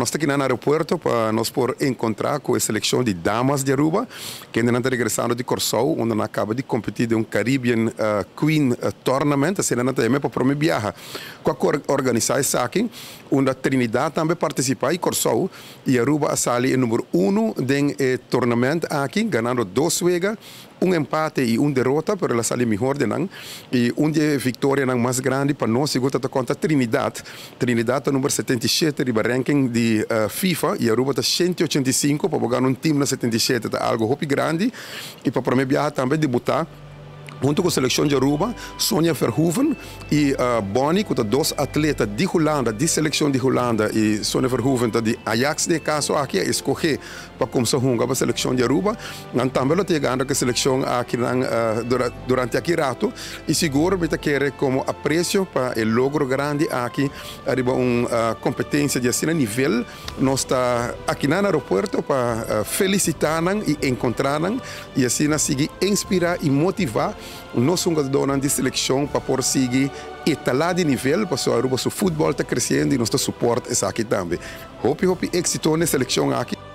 Nos ta aki na aeropuerto pa nos por encontra cu e seleccion di damas di Aruba, cu ta regresando di Corsou, unda nan a caba di competi den un Caribbean Queen Tournament, asina nan ta yama, pa prome biaha cu a organisa esaki, unda Trinidad tambe a participa y Corsou, y Aruba a sali number 1 den e tournament aki, ganando dos wega, un empate y un derota, pero el a sali mihor di nan. Y un di e victorianan mas grandi pa nos, sigur ta contra Trinidad. Trinidad ta number 77 di ranking di FIFA y Aruba ta 185. Pa gana un team na 77 ta algo hopi grandi. Y pa prome biaha tambe debuta hunto cu e seleccion di Aruba, Sonia Verhoeven y Bonnie, cu ta dos atleta di Hulanda, di seleccion di Hulanda, y Sonia Verhoeven ta di Ajax den caso aki, a scoge pa cuminsa hunga pa e seleccion di Aruba. Nan tambe ta yegando cu e seleccion aki nan, durante aki rato, y sigur mi ta kere como aprecio pa e logro grandi aki, ariba un competencia di asina nivel, nos ta aki na aeropuerto pa felicita nan y encontra nan y asina sigui inspira y motiva nos hungadornan di seleccion pa por sigui escala di nivel, pa Aruba su futbol ta creciendo y nos ta support esaki tambe. Hopi, hopi exito na e seleccion aki.